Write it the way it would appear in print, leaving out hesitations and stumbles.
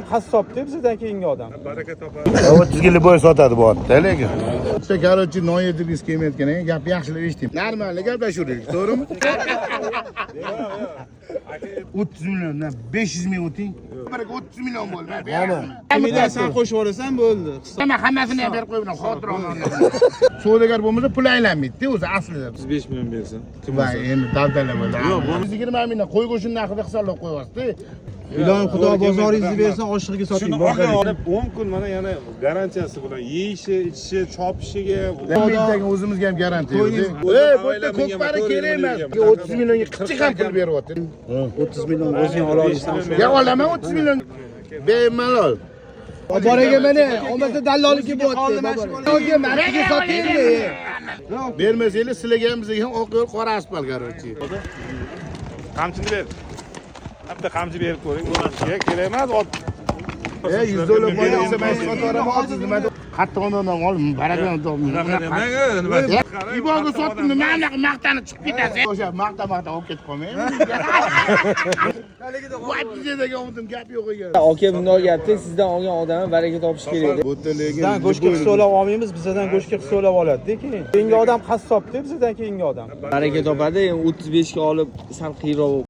Qassobda bizdan keyingi odam. Baraka topadi. 30 ga любой sotadi bu otda lekin. Bitta, короче, non yedirgisi kelmayotgan ekan, gapni yaxshilab eshiting. Нормально gaplashaveraylik, to'g'rimi? 30 milliondan 500 ming o'ting. Baraka 30 million bo'ldi. Million san qo'shib yuborasan, bo'ldi. Hamma hammasini ham berib qo'yib, xavotir olma. Savdogar bo'lmasa, pul aylanmaydi o'zi aslida. 35 million bersin. Kim Va olsa. Endi dabdala bo'ldi. 120 mingdan qo'y go'shtini narxida hisoblab qo'yyapsiz. Iloyim Xudo bozoringizni bersin, oshig'iga soting. Shuni olgan olib 10 kun mana yana garantiyasi bilan yeyishi, ichishi, chopishiga. Bittaga o'zimizga ham garantiya yo'q. O'zim Ey, bu yerda avaylab ko'kpari minganman, kerak emas. to'rt yil 30 millionga qichiq ham pul beryapti. 30 million o'zing ola olsan. Ya olaman 30 million. Bemalol. Boboraga mana olmasa dallolniki bo'lyapti. Aka, maniki sotaymi? Bermasanglar, sizlarga ham, bizga ham oq yo'l, qora asfalt, короче. Qamchini ber. Bitta qamchi berib ko'ring. Kerak, kerak emas, ot. Ey, 100 dollar foyda bo'lsa, men sotib yuboraman, hozir nima qattiq o'rnidan ol, baraka Unaqa demang, nima? Iboga sotdim, nima anaqa maqtanib chiqib ketasiz. O'sha maqta maqta olib ketib qolmang. Voy, bizga umutim gap yo'q ekan. Aka bundoq gapda, sizdan olgan odam baraka topish kerak. Bu yerda lekin Bizdan go'shtga hisoblab olmaymiz, bizdan go'shtga hisoblab oladi keyin. Keyingi odam qassobda bizdan keyingi odam. Baraka topadi, endi 35 ga olib sal qiyroq.